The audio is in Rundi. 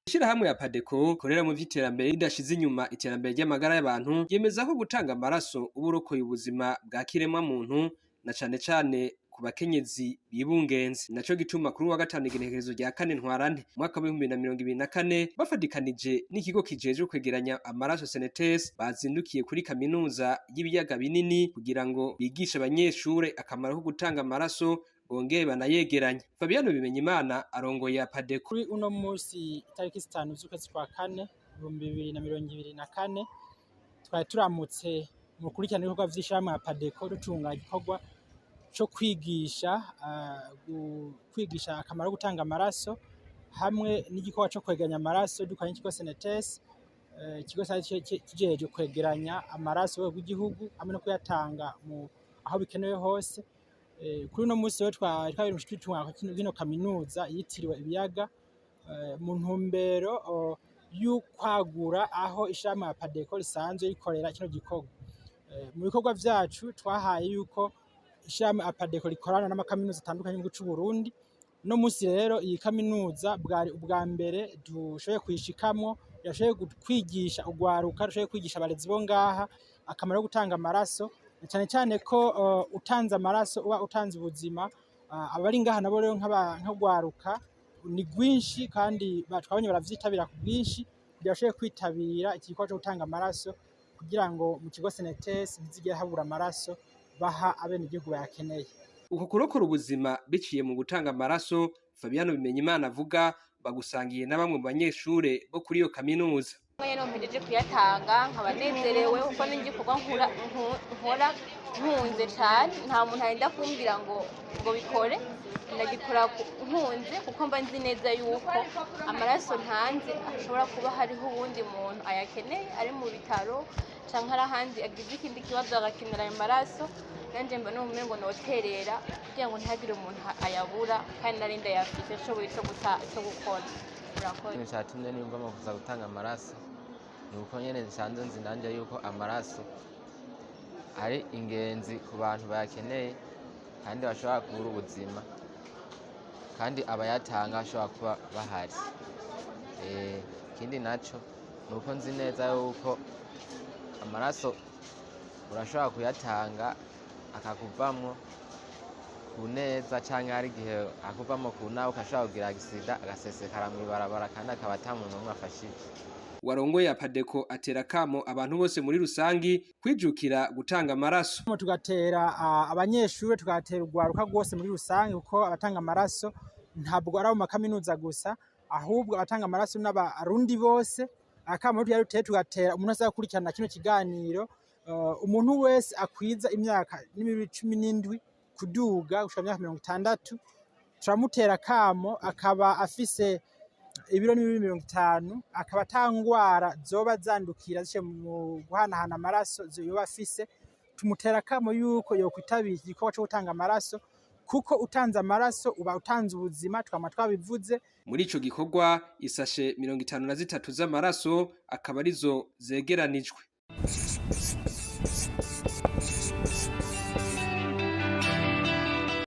Ishirahamwe ya Padeco ikorera mu vy'iterambere ridashize inyuma iterambere ry'amagara y'abantu, yemeza ko gutanga amaraso uba urokoye ubuzima bwa kiremwa muntu, na cane cane ku bakenyezi bibungenze. Naco gituma kuri wa gatanu, igenekerezo rya 4 Ntwarante umwaka w'2024, bafadikanije n'ikigo kijejwe kwegeranya amaraso CNTS, bazindukiye kuri Kaminuza y'Ibiyaga Binini kugira ngo bigishe abanyeshure akamaro ko gutanga amaraso, bongere banayegeranye. Fabiano Bimenyimana arongoye Apadeco. Kuri uno munsi, itariki 5 z'ukwezi kwa kane 2024, twari turamutse mu kurikirana ibikorwa vy'ishirahamwe Apadeco, dutunganya igikorwa co kwigisha akamaro ko gutanga amaraso hamwe n'igikorwa co kwegeranya amaraso dukoranye n'ikigo CNTS, ikigo kijejwe kwegeranya amaraso ku rwego rw'igihugu hamwe no kuyatanga mu aho bikenewe hose. Kuri uno munsi rero twari twitunganya kino kaminuza yitiriwe Ibiyaga mu ntumbero y'ukwagura aho ishirahamwe Apadeco risanzwe rikorera kino gikorwa. Mu bikorwa vyacu twahaye yuko ishirahamwe Apadeco rikorana n'amakaminuza atandukanye y'igihugu c'u Burundi. Uno munsi rero iyi kaminuza bwari ubwa mbere dushoboye kuyishikamwo, yashoboye kwigisha urwaruka, dushoboye kwigisha abarezi bo ngaha akamaro ko gutanga amaraso, na cane cane ko utanze amaraso uba utanze ubuzima. Abari ngaha nabo rero nk'urwaruka ni rwinshi, kandi twabonye baravyitabira ku bwinshi kugira bashobore kwitabira iki gikorwa co gutanga amaraso, kugira ngo mu kigo CNTS ntizigere habura amaraso baha abenegihugu bayakeneye. Uko kurokora ubuzima biciye mu gutanga amaraso, Fabiano Bimenyimana avuga, bagusangiye na bamwe mu banyeshure bo kuri iyo kaminuza. Mwanya mpejeje kuyatanga nkaba nezerewe, kuko n'igikorwa nkora nkunze cane. Nta muntu arinda kumbwira ngo bikore, ndagikora nkunze, kuko mba nzi neza yuko amaraso ntanze ashobora kuba hariho uwundi muntu ayakeneye, ari mu bitaro canke ari ahandi agize ikindi kibazo agakenera ayo maraso. Nanje mba numva umengo noterera kugira ngo ntihagire umuntu ayabura, kandi nari ndayafise, nshoboye ico gukora. Murakoze. Ikintu catumye niyumvamo kuza gutanga amaraso ni uko nyene nsanzwe nzi nanje yuko amaraso ari ingenzi ku bantu bayakeneye, kandi bashobora kubura ubuzima, kandi abayatanga bashobora kuba bahari. Ikindi naco ni uko nzi neza yuko amaraso urashobora kuyatanga akakuvamwo ku neza, canke hari igihe akuvamwo ku nabi, ugashobora kugira accident, agasesekara mw'ibarabara, kandi akaba ata muntu n'umwe afashije. Warongoye Apadeco atera kamo abantu bose muri rusangi kwijukira gutanga amaraso. Tugatera abanyeshure, tugatera urwaruka rwose muri rusange, kuko abatanga amaraso ntabwo ari abo mu makaminuza gusa, ahubwo abatanga amaraso n'abarundi bose. Akamo rero tugatera umuntu wese akurikirana kino kiganiro, umuntu wese akwiza imyaka n'imibiri 17 kuduga gushika imyaka 60, turamutera akamo, akaba afise ibiro n'ibiro 50, akaba ata ngwara zoba zandukira ziciye mu guhanahana amaraso yoba afise, tumutera akamo yuko yokwitabira iki gikorwa co gutanga amaraso, kuko utanze amaraso uba utanze ubuzima, twama twabivuze. Muri ico gikorwa, isashe 53 z'amaraso akaba arizo zegeranijwe.